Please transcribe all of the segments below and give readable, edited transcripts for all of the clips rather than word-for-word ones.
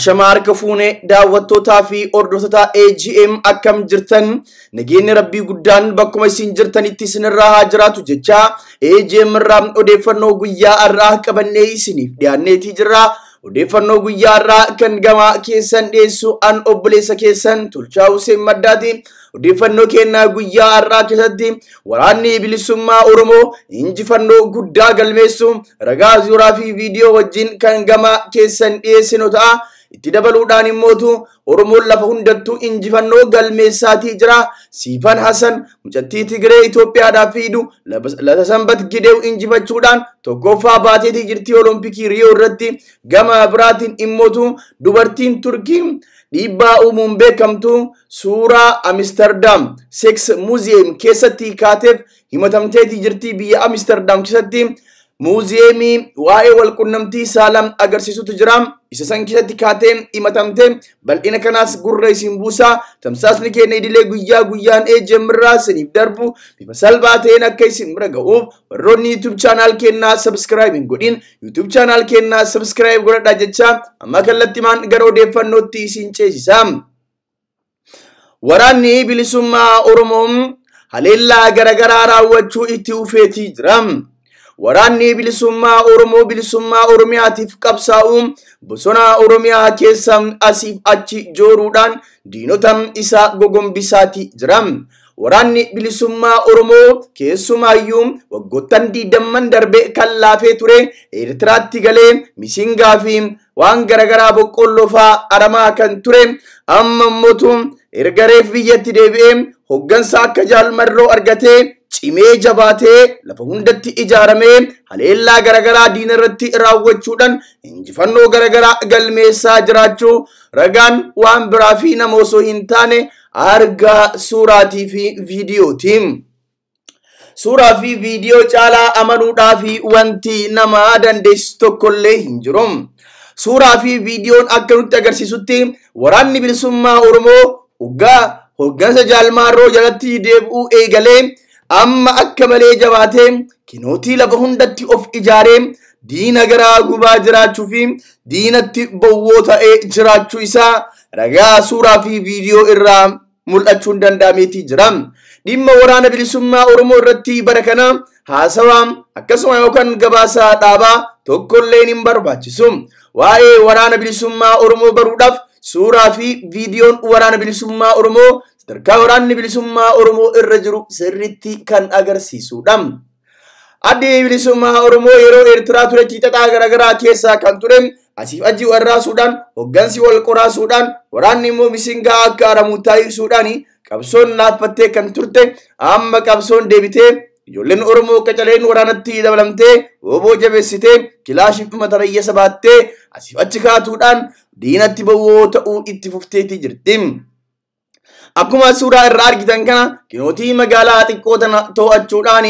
Ashama harka fuune daawwattootaa fi hordoftoota AGM akkam jirtan nageenyi rabbii guddaan bakkuma isin jirtanitti isinirraa haa jiraatu jecha AGM irraa odeeffannoo guyyaa har'aa qabannee isiniif dhiyaanneetii jirra. Odeeffannoo guyyaa har'aa kan gama keessan dhiyeessu an obboleessa keessan Tolchaa Hussein Maddaati. Odeeffannoo kennaa guyyaa har'aa keessatti waraanni bilisummaa Oromoo injifannoo guddaa galmeessu ragaa suuraa fi viidiyoo wajjin kan gama keessan dhiyeessinu ta'a. Itti dabaluudhaan immootu Oromoon lafa hundattuu injifannoo galmeessaatii jira. Siifan Hasan mucattii Tigree Itoophiyaadhaaf fiidu Lata Sanbat Gidew injifachuudhaan tokkoffaa baateetii jirti Olompikii Riyoo irratti. Gama biraatiin immootu dubartiin Turkii dhiibbaa uumuun beekamtu suuraa Amsterdam Sex Museum keessatti kaateef himatamteetii jirti biyya Amsterdam keessatti. Muuziyeemii waa'ee walqunnamtii saalaa agarsiisutu jira. Isa san keessatti kaatee himatamtee bal'ina kanaas gurra isin buusaa. Tamsaasni keenya idilee guyyaa guyyaan AGM irraa isiniif darbu bifa salphaa ta'een akka isin bira ga'uuf warroonni YouTube channel keenyaa subscribe hin godhin YouTube channel keenyaa subscribe godhadhaa jecha amma kallattimaan gara odeeffannootti isin ceesisa. Waraanni bilisummaa Oromoo haleellaa garaagaraa raawwachuu itti ufeetii jira. Waraanni bilisummaa Oromoo bilisummaa Oromiyaatiif qabsaa'u bosona Oromiyaa keessa asiif achi jooruudhaan diinota isaa gogombisaatii jira. Waraanni bilisummaa Oromoo keessumaayyuu waggoottan 20 darbe kan laafee ture Eertiraatti galee misingaa fi waan garaagaraa boqqolloo fa'aa aramaa kan ture amma immoo erga reef biyyatti deebi'ee hoggansa akka jaalmarroo argatee cimee jabaatee lafa hundatti ijaaramee haleellaa garaagaraa diina irratti raawwachuudhaan injifannoo garaagaraa galmeessaa jiraachuu ragaan waan biraa fi nama osoo hin taane argaa suuraatii fi viidiyootiin. Suuraa fi viidiyoo caalaa amanuudhaa fi wanti nama dandeessisu tokkollee hin jiru. Suuraa fi viidiyoon akka nutti agarsiisutti waraanni bilisummaa Oromoo hoggansa jaalmarroo jalatti deebi'uu eegalee amma akka malee jabaatee kinootii lafa hundatti of ijaaree diina garaa gubaa jiraachuu fi diinatti bowwoo ta'ee jiraachuu isaa ragaa suuraa fi viidiyoo irraa mul'achuun danda'ameetii jira. Dhimma waraana bilisummaa Oromoo irratti bara kana haasawaa akkasuma yookaan gabaasaa dhaabaa tokkolleen hin barbaachisu. Waa'ee waraana bilisummaa Oromoo baruudhaaf suuraa fi viidiyoon waraana bilisummaa Oromoo sadarkaa waraanni bilisummaa Oromoo irra jiru sirriitti kan agarsiisudha. Addi bilisummaa Oromoo yeroo Eertiraa turetti xaxaa garaagaraa keessaa kan ture asiif achi warraasuudhaan hoggansi wal qoraasuudhaan waraanni immoo misingaa akka aramu taasisuudhaan qabsoon laaffattee kan turte amma qabsoon deebitee ijoolleen Oromoo qacaleen waraanatti dabalamtee oboo jabeessitee kilaashii matarayyasa baattee asiif achi kaatuudhaan diinatti bowwoo ta'uu itti fufteetii jirti. Akkuma suuraa irraa argitan kana kinootii magaalaa xiqqoo tana to'achuudhaan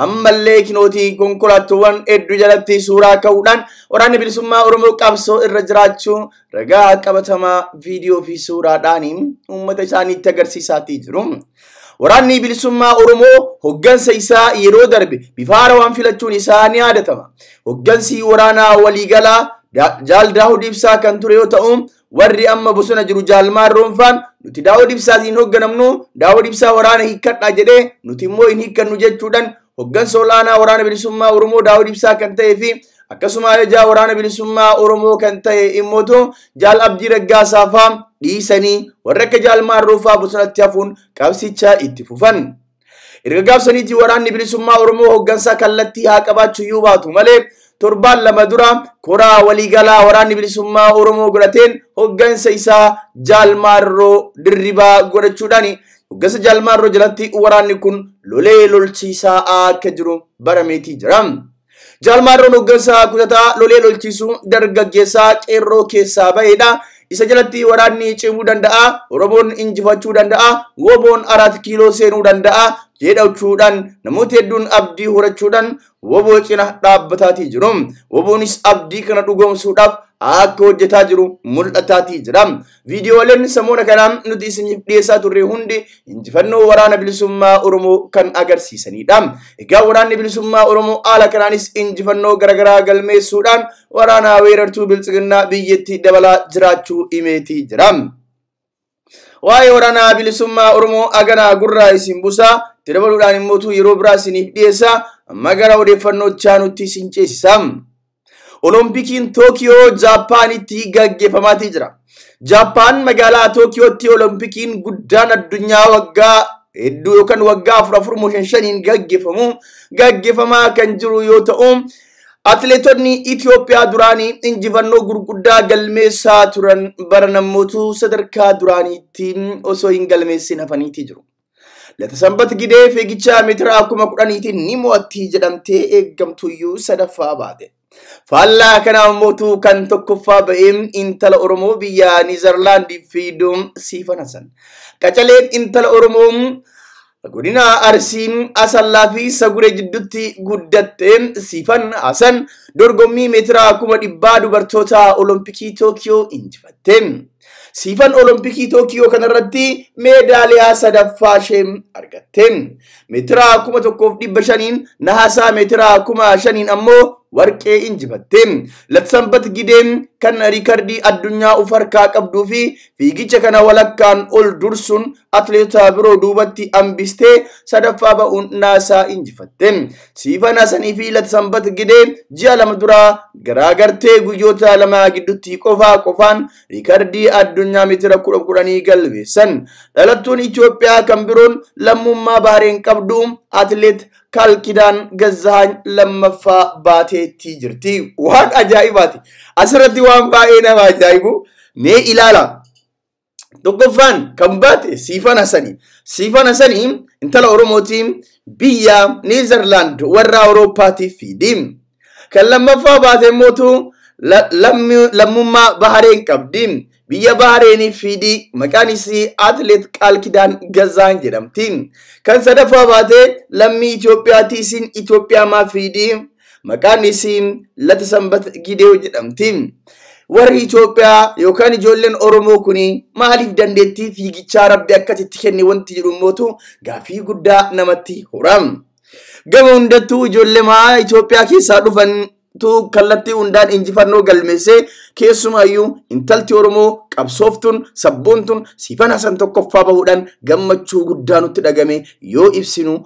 ammallee kinootii konkolaataawwan hedduu jalatti suuraa ka'uudhaan waraanni bilisummaa Oromoo qabsoo irra jiraachuu ragaa qabatamaa viidiyoo fi suuraadhaan uummata isaaniitti agarsiisaatii jiru. Waraanni bilisummaa Oromoo hoggansa isaa yeroo darbe bifa haarawaan filachuun isaa ni yaadatama. Hoggansi waraanaa waliigalaa Jaal Daawud Ibsaa kan ture yoo ta'u warri amma bosona jiru Jaalmarroon faan nuti Daawud Ibsaatiin hoogganamnu Daawud Ibsaa waraana hiikkadhaa jedhee nuti immoo hin hiikkannu jechuudhaan hoggansa olaanaa waraana bilisummaa Oromoo Daawud Ibsaa kan ta'ee fi akkasuma ajajaa waraana bilisummaa Oromoo kan ta'e immootu Jaal Abdii Raggaasaa faa dhiisanii warra akka Jaalmarroo faa bosonatti hafuun qabsicha itti fufan. Erga gaafsaniitii waraanni bilisummaa Oromoo hoggansa kallattii haa qabaachuu iyyuu baatu malee torbaan lama dura koraa waliigalaa waraanni bilisummaa Oromoo godhateen hoggansa isaa Jaalmarroo Dirribaa godhachuudhaan hoggansa Jaalmarroo jalatti waraanni kun lolee lolchiisaa akka jiru barameetii jira. Jaalmarroon hoggansa kutataa lolee lolchiisuu dargaggeessaa qeerroo keessaa ba'edha. Isa jalatti waraanni cimuu danda'a, Oromoon injifachuu danda'a, woboon 4 kiiloo seenuu danda'a jedhachuudhaan namoota hedduun abdii horachuudhaan woboo cina dhaabbataatii jiru. Woboonis abdii kana dhugoomsuudhaaf akka hojjetaa jiru mul'ataatii jira. Viidiyooleen samoona kanaan nuti isiniif dhiyeessaa turre hundi injifannoo waraana bilisummaa Oromoo kan agarsiisanidha. Egaa waraanni bilisummaa Oromoo haala kanaanis injifannoo garaagaraa galmeessuudhaan waraana weerartuu biltsiginnaa biyyatti dabalaa jiraachuu himeetii jira. Waa'ee waraana bilisummaa Oromoo aganaa gurraa isin buusaa itti dabaluudhaan immoo yeroo biraa isiniif dhiyeessaa amma gara odeeffannoo chaanutti isin ceesisa. Olompikiin Tookiyoo Jaappaanitti gaggeeffamaatii jira. Jaappaan magaalaa Tookiyootti Olompikiin guddaan addunyaa waggaa hedduu yookaan waggaa 4 4 5 gaggeeffamu gaggeeffamaa kan jiru yoo ta'u atileetonni Itoophiyaa duraanii injifannoo gurguddaa galmeessaa turan bara namoota sadarkaa duraaniitti osoo hin galmeessin hafaniitii jiru. Latasanbat Gidee fiigicha meetira 10,000 ni mo'atti jedhamtee eeggamtuyyuu sadaffaa baate. Faallaa kana immoo kan tokkoffaa ba'ee intala Oromoo biyya Niizerlaandii fiiduun Siifan Hasan. Qacaleen intala Oromoo godina Arsii Asallaa fi Saguree jidduutti guddatte Siifan Hasan dorgommii meetira 100,000 dubartoota Olompikii Tookiyoo injifatte. Siifan Olompikii Tookiyoo kanarratti meedaaliyaa sadaffaa ishee argatte. Meetira 1,500 nahaasaa meetira 5,000 ammoo warqee injifatte. Latasanbat Gidee kan riikardii addunyaa of harkaa qabduu fi fiigicha kana walakkaan ol dursuun atileetota biroo duubatti hambistee sadaffaa ba'uun naasaa injifatte. Siifan Hasanii fi Latasanbat Gidee ji'a 2 duraa garaagartee guyyoota 2 gidduutti qofaan riikardii addunyaa meetira 10,000 galmeessan. Dhalattuun Itoophiyaa kan biroon lammummaa Bahareen qabdu atileet Kalkidaan Gazaany lammaffaa baateetti jirti. Waan ajaa'ibaati. Asirratti waan baay'ee nama ajaa'ibu mee ilaala. Tokkoffaan kan baate Siifan Hasanii. Siifan Hasanii intala Oromootiin biyya Niizerlaand warra Awurooppaatiif fiidi. Kan lammaffaa baate immoo lammummaa Bahareen qabdi. Biyya Bahareenii fiidi maqaan isii atileet Qaalkidaan Gazaany jedhamti. Kan sadaffaa baate lammii Itoophiyaati isiin Itoophiyaa maa fiidi maqaan isii Latasanbat Gidee jedhamti. Warri Itoophiyaa yookaan ijoolleen Oromoo kuni maaliif dandeettii fiigichaa Rabbi akkasitti kenne wanti jedhu immoo gaaffii guddaa namatti horam. Gama hundattuu ijoollee maa Itoophiyaa keessaa dhufan tu kallattii hundaan injifannoo galmeessee keessumaayyuu intalti Oromoo qabsooftuun sabboontuun Siifan Hasan tokkoffaa bahuudhaan gammachuu guddaa nutti dhagame yoo ibsinu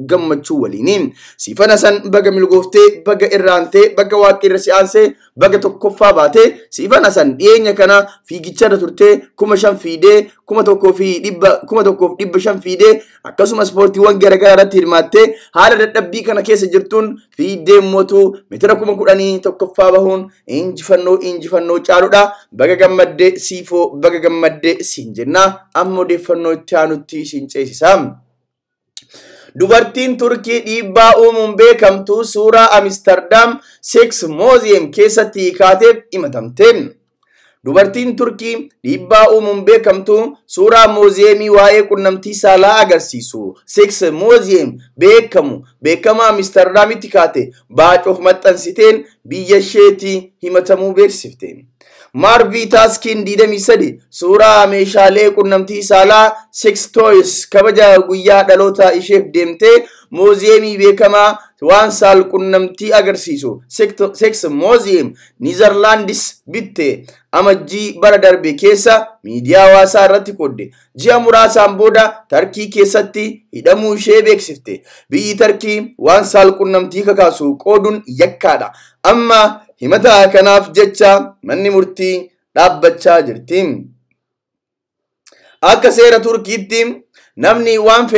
gammachuu waliiniin. Siifan Hasan baga milgooftee baga irraantee baga waaqni irra si aansee baga tokkoffaa baatee Siifan Hasan dhiyeenya kana fiigicharra turtee 5,000 fiidee 1,500 fiidee akkasumas ispoortiiwwan garaagaraa irratti hirmaattee haala dadhabbii kana keessa jirtuun fiidee mootuu meetira 10,000 tokkoffaa bahuun injifannoo caaludha. Baga gammaddee Siifoo baga gammaddee siin jenna. Amma odeeffannoo itti aanutti siin ceesisa. Dubartiin Turkii dhiibbaa uumuun beekamtu suuraa Amsterdam Sex Museum keessatti kaateef himatamte. Dubartiin Turkii dhiibbaa uumuun beekamtu suuraa muuziyeemii waa'ee qunnamtii saalaa agarsiisu Sex Museum beekamaa Amsterdamitti kaate baacoof maxxansiteen biyya isheetti himatamuu beeksifte. Maarvii Taaskiin 23 suuraa meeshaalee qunnamtii saalaa Sex Toys kabaja guyyaa dhaloota isheef deemtee muuziyeemii beekamaa waan saal qunnamtii agarsiisu Sex Museum Niizerlaandis bitte amajjii bara darbe keessa miidiyaa hawaasaa irratti qoodde. Ji'a muraasaan booda Tarkii keessatti hidhamuu ishee beeksifte. Biyyi Tarkii waan saal qunnamtii kakaasu qooduun yakkaadha. Amma himata kanaaf jecha manni murtii dhaabbachaa jirti. Akka seera Turkiitti namni waan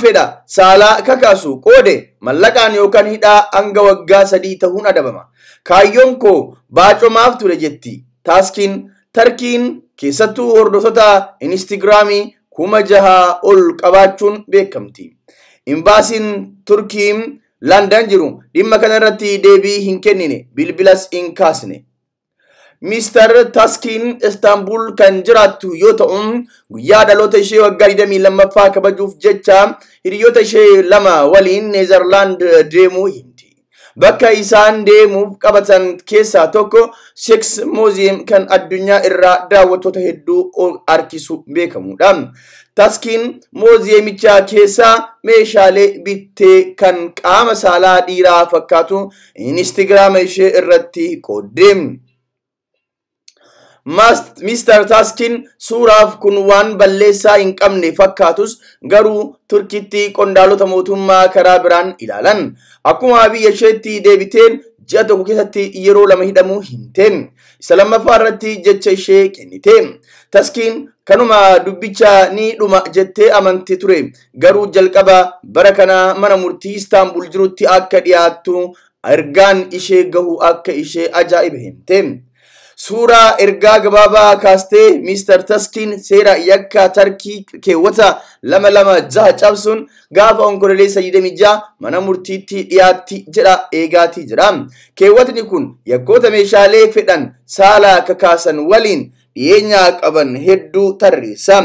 fedha saalaa kakaasu qoode mallaqaan yookaan hidhaa hanga waggaa 3 ta'uun adabama. Kaayyoon koo baacomaaf ture jetti. Taaskiin Tarkiin keessattuu hordoftoota Instagiraamii 6,000 ol qabaachuun beekamti. Imbaasiin Turkii Landan jiru dhimma kanarratti deebii hin kennine bilbilas hin kaasne. Mr. Taskiin Istanbul kan jiraattu yoo ta'u guyyaa dhaloota ishee waggaa 22ffaa kabajuuf jecha hiriyoota ishee 2 waliin Neezerlaand deemuu himti. Bakka isaan deemuuf qabatan keessaa tokko Sex Museum kan addunyaa irraa daawwattoota hedduu harkisu beekamudha. Taskiin muuziyeemichaa keessaa meeshaalee bittee kan qaama saalaa dhiiraa fakkaatu Instagiraama ishee irratti qoodde. Mr. Taskin suuraaf kun waan balleessaa hin qabne fakkaatus garuu Turkitti qondaalota mootummaa karaa biraan ilaalan. Akkuma biyya isheetti deebiteen ji'a tokko keessatti yeroo 2 hidhamuu himte. Isa lammaffaa irratti jecha ishee kennite. Taskiin kanuma dubbicha ni dhuma jettee amante ture. Garuu jalqaba bara kana mana murtii Istaanbul jirutti akka dhiyaattu ergaan ishee gahu akka ishee ajaa'iba himte. Suuraa ergaa gabaabaa kaastee Mr. Taskiin seera yakka Tarkii keewwata 226 cabsuun gaafa Onkololeessa 26 mana murtiitti dhiyaatti jedha eegaatii jira. Keewwatni kun yakkoota meeshaalee fedhan saala kakaasan waliin dhiyeenya qaban hedduu tarreessa.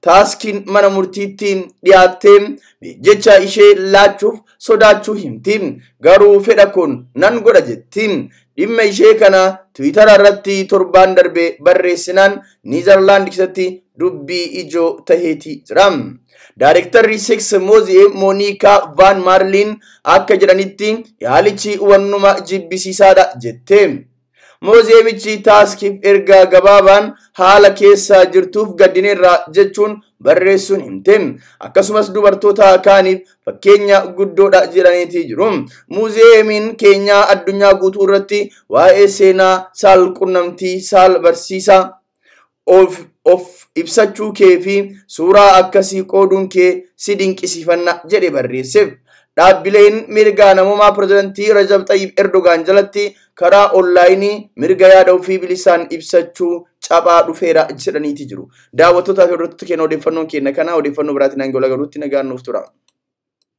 Taskiin mana murtiitti dhiyaattee jecha ishee laachuuf sodaachuu himti. Garuu fedha kun nan godha jetti. Dhimma ishee kana Tiwiitara irratti torbaan darbe barreessinaan Niizerlaand keessatti dubbii ijoo taheeti jira. Daarektarri Sex Museum Moonikaa Van Marlin akka jedhanitti yaalichi wannuma jibbisiisaadha jette. Muuziyeemichi taaskiif ergaa gabaabaan haala keessa jirtuuf gaddineerra jechuun barreessuun himte. Akkasumas dubartoota kaaniif fakkeenya guddoodha jedhaniiti jiru. Muuziyeemiin keenya addunyaa guutuu irratti waa'ee seenaa saal qunnamtii saal barsiisaa of ibsachuu kee fi suuraa akkasii qooduun kee si dinqisiifanna jedhe barreesseef. Dhaabbileen mirga namummaa pirezidantii Rajab Xayyib Erdogaan jalatti karaa onlaayinii mirga yaada ofii bilisaan ibsachuu cabaa dhufeera jedhaniiti jiru. Daawwattootaa fi hordoftoota keenya odeeffannoon keenya kana odeeffannoo biraatiin hanga wal agarruutti nagaan nuuf tura.